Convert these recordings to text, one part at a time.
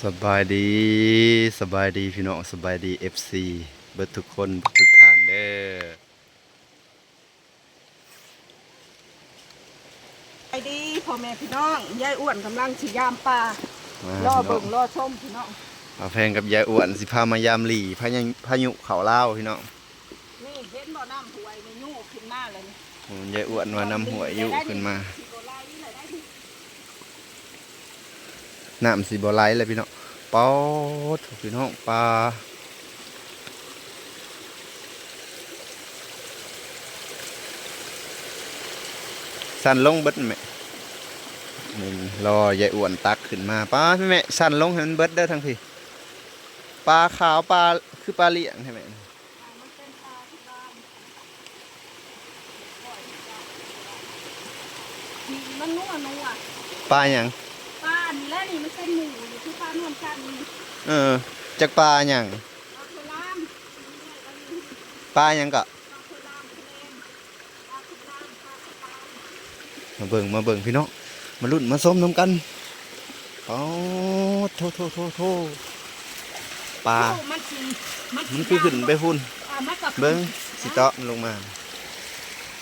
ສະບາຍດີ ສະບາຍດີພີ່ນ້ອງ ສະບາຍດີເອັຟຊີເບິດທຸກຄົນເບິດທຸກທ່ານເດີ້. ສະບາຍດີພໍ່ແມ່ພີ່ນ້ອງ ຍາຍອ້ວນກຳລັງຊິຢາມປ່າ ມາ ລໍເບິ່ງ ພີ່ນ້ອງ ລໍຊົມພີ່ນ້ອງ. ປ້າແພງກັບຍາຍອ້ວນຊິພາມາຢາມຫຼີ່ ພາຍຸ ພາຍຸເຂົ້າລາວພີ່ນ້ອງ. ນີ້ເຫັນບໍ່ ນ້ຳຫ້ວຍນີ້ຍູ້ຂຶ້ນມາແລ້ວນີ້. ໂອ້ ຍາຍອ້ວນວ່ານ້ຳຫ້ວຍຍູ້ຂຶ້ນມາ ນ້ຳຊິບໍ່ໄຫຼແລ້ວພີ່ນ້ອງ. ປາດໂທ້ ພີ່ນ້ອງ ປາ ສັ່ນລົງເບິດແມ່. ນີ້ລໍຍາຍອ້ວນຕັກຂຶ້ນມາ. ປາ ແມ່ ສັ່ນລົງໃຫ້ມັນເບິດເດີ້ທາງພີ້. ປາຂາວ ປາ ຄືປາລ້ຽງແທ້ແມ່. ມັນນົວໆ ປາຫຍັງ? ປານີ້ແຫຼະນີ້ ມັນເປັນໝູ່ຢູ່ ຄືປານວນຈັນນີ້. ເອີ ຈັກປາຫຍັງ? ປາໂຄລາມ. ປາຫຍັງເກາະ? ປາໂຄລາມ ມາເບິ່ງ ມາເບິ່ງພີ່ນ້ອງ ມາລຸ້ນມາຊົມນຳກັນ. ປາໂທ້ ໂທ້ ໂທ້ ໂທ້ ປາ ໂອ້ ມັນຊິ ມັນຊິ ມັນຄືຂຶ້ນໄປພຸ້ນ. ອ່າ ມັນກໍ ເບິ່ງ ຊິເຕາະມັນລົງມາ.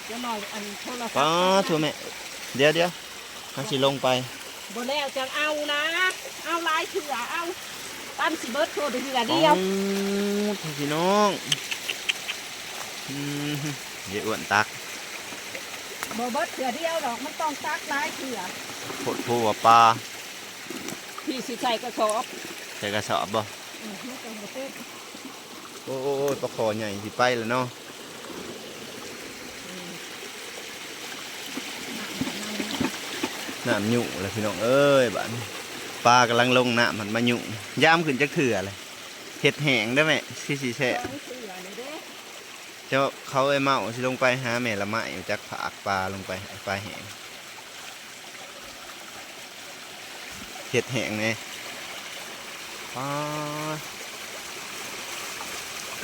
ເຈົ້າໜ້ອຍ ອັນໂທລະສັບ ປາໂທ້ແມ່ ດຽວໆ ເຮົາຊິລົງໄປ. ບໍ່ແລ້ວຈັ່ງເອົານະ ເອົາຫຼາຍເທື່ອ ເອົາ ປັນຊິເບິດໂທດເທື່ອດຽວ. ໂອ້ ພີ່ນ້ອງ ອືມ ຍາຍອ້ວນຕັກ ບໍ່ເບິດເທື່ອດຽວດອກ ມັນຕ້ອງຕັກຫຼາຍເທື່ອ. ໂພດໂພວ່າປາ ທີ່ຊິໃສ່ກະສອບ ໃສ່ກະສອບບໍ່? ອືມ ມັນຕ້ອງບໍ່ເຕັມ. ໂອ້ຍ ປາຄໍ່ໃຫຍ່ຊິໄປແລ້ວເນາະ. ນ້ຳຍຸແລ້ວພີ່ນ້ອງເອີຍ ບາດນີ້ປາກຳລັງລົງ ນ້ຳມັນມາຍຸ. ຢາມຂຶ້ນຈັກເທື່ອແລ້ວ? ເຮັດແຫ້ງເດີ້ແມ່ ຊິ ຊິແຊະ. ສອງເທື່ອແລ້ວເດ້. ເຈົ້າ ເຂົາເອີຍເມົາຊິລົງໄປຫາແມ່ລະໄມ້ ຈັກພາກປາລົງໄປ ປາແຫ້ງ. ເຮັດແຫ້ງແດ່ ປາ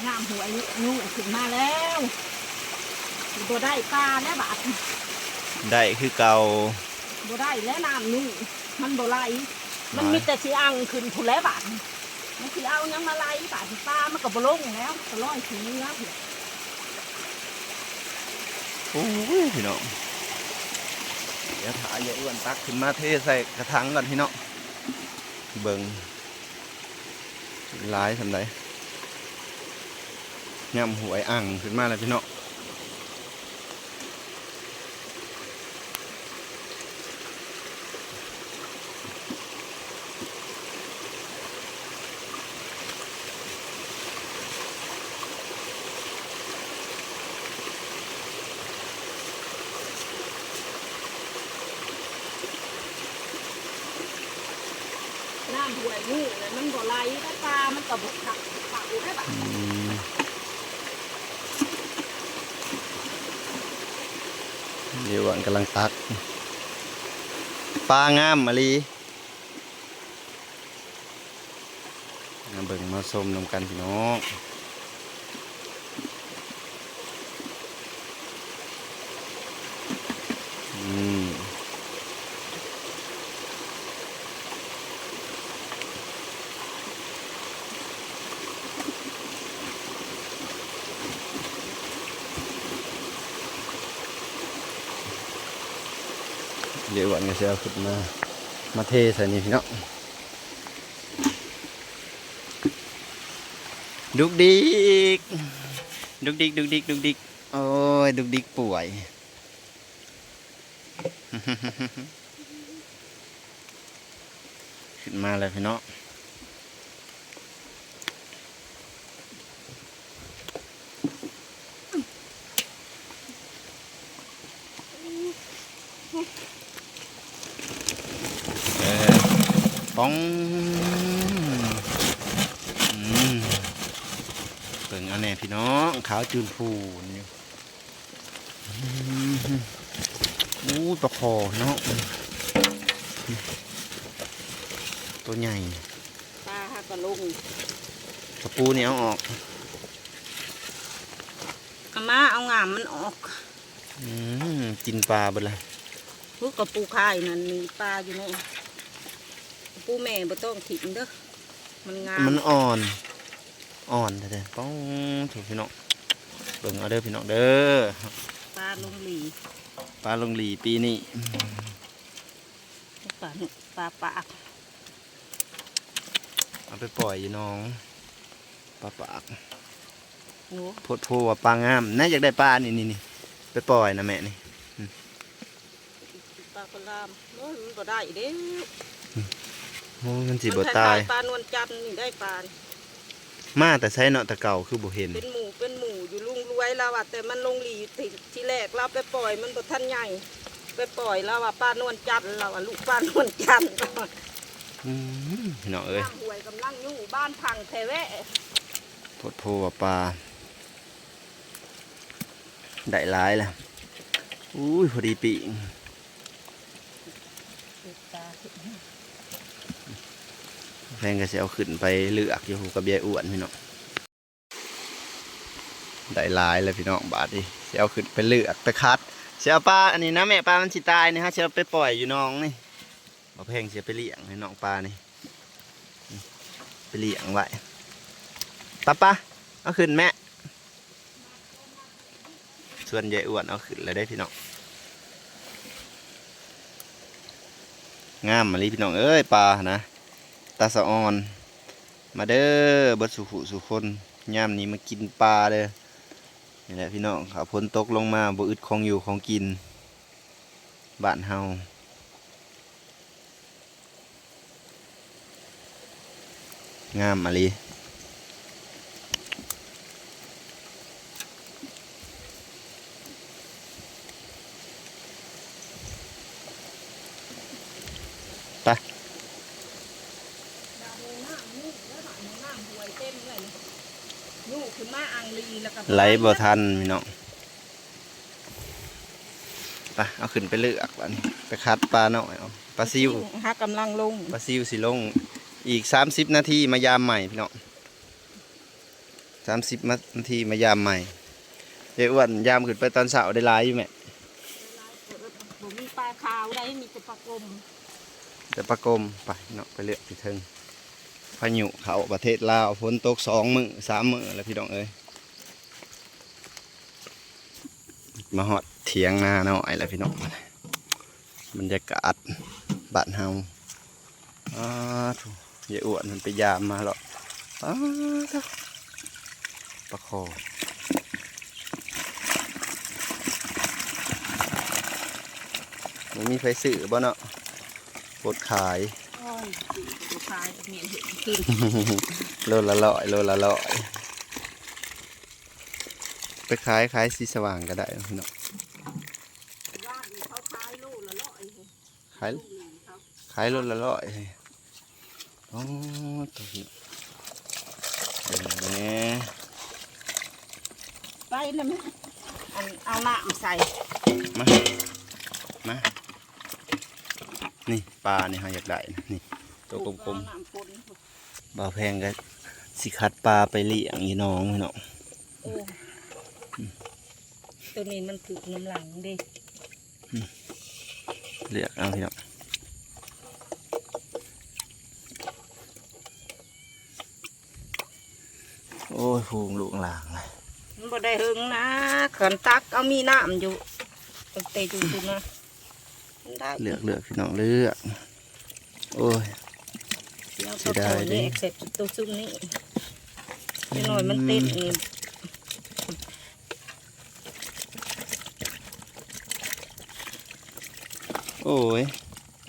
ນ້ຳຫ້ວຍຍູ້ຂຶ້ນມາແລ້ວ ຊິບໍ່ໄດ້ປາແລ້ວບາດນີ້. ໄດ້ຄືເກົ່າ ບໍ່ໄດ້ແລ້ວ ນ້ຳນີ້ມັນບໍ່ໄຫຼ ມັນມີແຕ່ຊິອັ່ງຂຶ້ນພຸ້ນແຫຼະບາດນີ້. ມັນຊິເອົາຫຍັງມາໄຫຼບາດນີ້ ປາມັນກໍບໍ່ລົງແລ້ວ ກໍລອຍຂຶ້ນເມືອພຸ້ນ. ໂອ້ຍ ພີ່ນ້ອງ ດຽວຖ້າຍາຍອ້ວນຕັກຂຶ້ນມາເທໃສ່ກະຖັງກ່ອນພີ່ນ້ອງ ເບິ່ງຫຼາຍສ່ຳໃດ. ຍາມຫ້ວຍອັ່ງຂຶ້ນມາແລ້ວພີ່ນ້ອງ. ນ້ຳຫ້ວຍນີ້ນະ ມັນບໍ່ໄຫຼ ແລ້ວປາມັນກໍບໍ່ເຂົ້າ ບໍ່ເຂົ້າໄດ້ບາດ. ອືມ ເດວັນກຳລັງຕັກ ປາງາມອີ່ຫຼີ. ມາເບິ່ງມາຊົມນຳກັນພີ່ນ້ອງ. ອືມ ເດວັນກໍຊິເອົາຂຶ້ນມາ ມາເທໃສ່ນີ້ພີ່ນ້ອງ. ດຸກດິກ ດຸກດິກ ດຸກດິກ ດຸກດິກ ໂອ້ຍ ດຸກດິກປ່ວຍ ຂຶ້ນມາແລ້ວພີ່ນ້ອງ. ເອີ ປ່ອງ ອືມ ເບິ່ງເອົາແດ່ພີ່ນ້ອງ ຂາວຈູນພູນຢູ່. ອືມ ໂອ້ຍ ປາຄໍ່ເນາະ ໂຕໃຫຍ່ ປາຫາກະລົງ ກະປູນີ້ເອົາອອກ ເອົາມາເອົາງາມມັນອອກ. ອືມ ກິນປາເບິດລະ ໂອ້ ກະປູຂາຍນັ້ນມີປາຢູ່ໃນ ປູແມ່ບໍ່ຕ້ອງຖິ້ມເດີ ມັນງາມ ມັນອ່ອນ ອ່ອນແທ້ໆ. ປ້ອງໂທ້ພີ່ນ້ອງ ເບິ່ງເອົາເດີພີ່ນ້ອງເດີ ປາຫຼົງຫຼີ່ ປາຫຼົງຫຼີ່ປີນີ້ ປາ ປາປາກ ເອົາໄປປ່ອຍຢູ່ໜອງປາປາກ. ໂອ້ ໂພດໂພວ່າປາງາມນະ ຢາກໄດ້ປານີ້ ນີ້ ນີ້ ໄປປ່ອຍນະແມ່ນີ້ ອືມ ປາກະລາມ ໂອ້ຍ ມັນບໍ່ໄດ້ເດ້ ໂອ້ຍ ມັນຊິບໍ່ຕາຍ ມັນຄ້າຍໆປານວນຈັນນີ້ໄດ້ປານີ້ ມາແຕ່ໃສເນາະ ແຕ່ເກົ່າຄືບໍ່ເຫັນ ເປັນໝູ່ ເປັນໝູ່ຢູ່ລຸງລວຍລາວວ່າ ແຕ່ມັນຫຼົງຫຼີ່ ທີ ທີແລກລາວໄປປ່ອຍມັນບໍ່ທັນໃຫຍ່ ໄປປ່ອຍລາວວ່າປານວນຈັນ ລາວວ່າລູກປານວນຈັນ ອືມ ພີ່ນ້ອງເອີຍ ນ້ຳຫ້ວຍກຳລັງຢູ່ ບ້ານພັງແທ້ແວະ ໂພດໂພວ່າປາ ໄດ້ຫຼາຍແລ້ວ ອຸ້ຍ ພໍດີປີ້ງ ແພງກໍຊິເອົາຂຶ້ນໄປເລືອກຢູ່ກັບຍາຍອ້ວນພີ່ນ້ອງ. ໄດ້ຫຼາຍແລ້ວພີ່ນ້ອງ ບາດນີ້ຊິເອົາຂຶ້ນໄປເລືອກໄປຄັດ ຊິເອົາປາອັນນີ້ນະແມ່ ປາມັນຊິຕາຍນີ້ ເຮົາຊິເອົາໄປປ່ອຍຢູ່ໜອງນີ້ ບໍ່ແພງຊິເອົາໄປລ້ຽງໃຫ້ນ້ອງປານີ້ ໄປລ້ຽງໄວ້ ປາ ປາ ເອົາຂຶ້ນແມ່. ສ່ວນຍາຍອ້ວນເອົາຂຶ້ນແລ້ວເດ້ພີ່ນ້ອງ ງາມອີ່ຫຼີພີ່ນ້ອງເອີຍ ປາຫັ້ນນະ ຕາສະອອນ ມາເດີເບິດສູ່ຜູ້ສູ່ຄົນ ຍາມນີ້ມາກິນປາເດີ ນີ້ແຫຼະພີ່ນ້ອງ ຖ້າຝົນຕົກລົງມາບໍ່ອຶດຂອງຢູ່ຂອງກິນ ບ້ານເຮົາ ງາມອີ່ຫຼີ ໄປ ນ້ຳຫ້ວຍເຕັມເລີຍນີ້ ຢູ່ຂຶ້ນມາອ່າງລີ ແລ້ວກໍໄຫຼບໍ່ທັນພີ່ນ້ອງ. ໄປ ເອົາຂຶ້ນໄປເລືອກບາດນີ້ ໄປຄັດປານ້ອຍເອົາ ປາຊິວ ຫາກຳລັງລົງ ປາຊິວຊິລົງ ອີກສາມສິບນາທີມາຢາມໃໝ່ພີ່ນ້ອງ ສາມສິບນາທີມາຢາມໃໝ່ ຍາຍອ້ວນຍາມຂຶ້ນໄປຕອນເຊົ້າໄດ້ຫຼາຍຢູ່ແມ່ ບໍ່ມີປາຂາວໃດ ມີແຕ່ປາກົມ ແຕ່ປາກົມ ໄປເນາະ ໄປເລືອກຢູ່ເທິງ ພາຍຸເຂົ້າປະເທດລາວ ຝົນຕົກສອງມື້ສາມມື້ແລ້ວພີ່ນ້ອງເອີຍ. ມາຮອດຖຽງນານ້ອຍແລ້ວພີ່ນ້ອງ ບັນຍາກາດບ້ານເຮົາ ອ້າໂທ້ ຍາຍອ້ວນເພິ່ນໄປຢາມມາເລາະ ອ້າໂທ້ ປາຄໍ່ ບໍ່ມີໃຜຊື້ບໍ່ເນາະ ກົດຂາຍ ໂອ້ຍ ບໍ່ຂາຍ ແມ່ນເຮັດກິນ ໂລລະຮ້ອຍ ໂລລະຮ້ອຍ. ໄປຂາຍ ຂາຍສີສະຫວ່າງກໍໄດ້ພີ່ນ້ອງ ບ້ານນີ້ເຂົາຂາຍໂລລະຮ້ອຍ ຂາຍ ໂລໜຶ່ງເຂົາ ຂາຍໂລລະຮ້ອຍ ໂອ້ ໂຕນີ້ ເບິ່ງແດ່ ໄປນຳ ອັນ ເອົານ້ຳໃສ່ ມາ ມາ ນີ້ ປານີ້ເຮົາຢາກໄດ້ນະ ນີ້ ໂຕກົມໆ ນ້ຳຝົນ ບ່າວແພງກໍຊິຄັດປາໄປລ້ຽງຢູ່ໜອງພີ່ນ້ອງ ໂອ້ ໂຕນີ້ມັນຖືກນ້ຳຫຼັງເດ້ ອືມ ເລືອກເອົາພີ່ນ້ອງ ໂອ້ຍ ພຸ້ນລູກຫຼາງ ມັນບໍ່ໄດ້ເຫິງນະ ຄັນຕັກເອົາມີນ້ຳຢູ່ ຕັ້ງແຕ່ຢູ່ພຸ້ນນະ ເລືອກ ເລືອກພີ່ນ້ອງເລືອກ ໂອ້ຍ ເສຍດາຍເດ້ ແຊບສຸດໂຕຊຸມນີ້ ຈັກໜ້ອຍມັນເຕັມນີ້ ໂອ້ຍ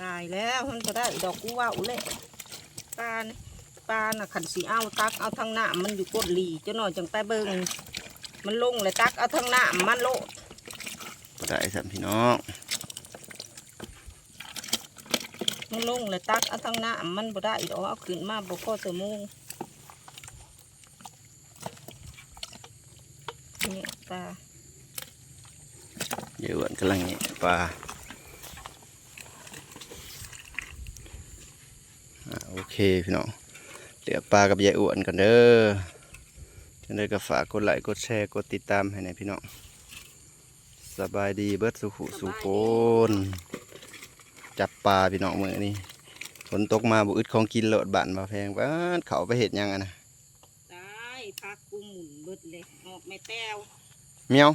ຕາຍແລ້ວ ມັນບໍ່ໄດ້ດອກ ກູເວົ້າແລ້ວ ປານ ປານະ ຄັນຊິເອົາ ຕັກເອົາທັງນ້ຳມັນຢູ່ກົ້ນຫຼີ່ ຈັກໜ້ອຍຈັ່ງໄປເບິ່ງ ມັນລົງແລ້ວຕັກເອົາທັງນ້ຳມັນໂລດ ບໍ່ໄດ້ຊ້ຳພີ່ນ້ອງ ມັນລົງແລ້ວຕັກເອົາທັງນ້ຳມັນບໍ່ໄດ້ດອກ ເອົາຂຶ້ນມາບໍ່ພໍຊົ່ວໂມງ ແງະປາ ຍາຍອ້ວນກຳລັງແງະປາ ອ່າ ໂອເຄພີ່ນ້ອງ ເລືອກປາກັບຍາຍອ້ວນກ່ອນເດີ ຈັ່ງໃດກໍຝາກກົດໄລ້ກົດແຊກົດຕິດຕາມໃຫ້ແດ່ພີ່ນ້ອງ ສະບາຍດີເບິດສູ່ຜູ້ສູ່ຄົນ ຈັບປາພີ່ນ້ອງມື້ນີ້ ຝົນຕົກມາບໍ່ອຶດຂອງກິນໂລດ ບ້ານບ່າວແພງ. ປາດ ເຂົ້າໄປເຮັດຫຍັງຫັ້ນນະ? ຕາຍ ຜັກກູໝຸ່ນເບິດເລີຍ. ອອກແມ່ແຕ້ວ. ແມວ.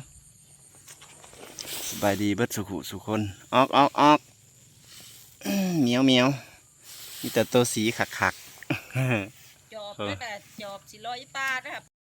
ສະບາຍດີເບິດສູ່ຜູ້ສູ່ຄົນ. ອອກ ອອກ ອອກ. ແມວ ແມວ. ມີແຕ່ໂຕສີຄັກໆ. ຈອບ ເອີ ແລ້ວກະຈອບຊິລອຍປານະ.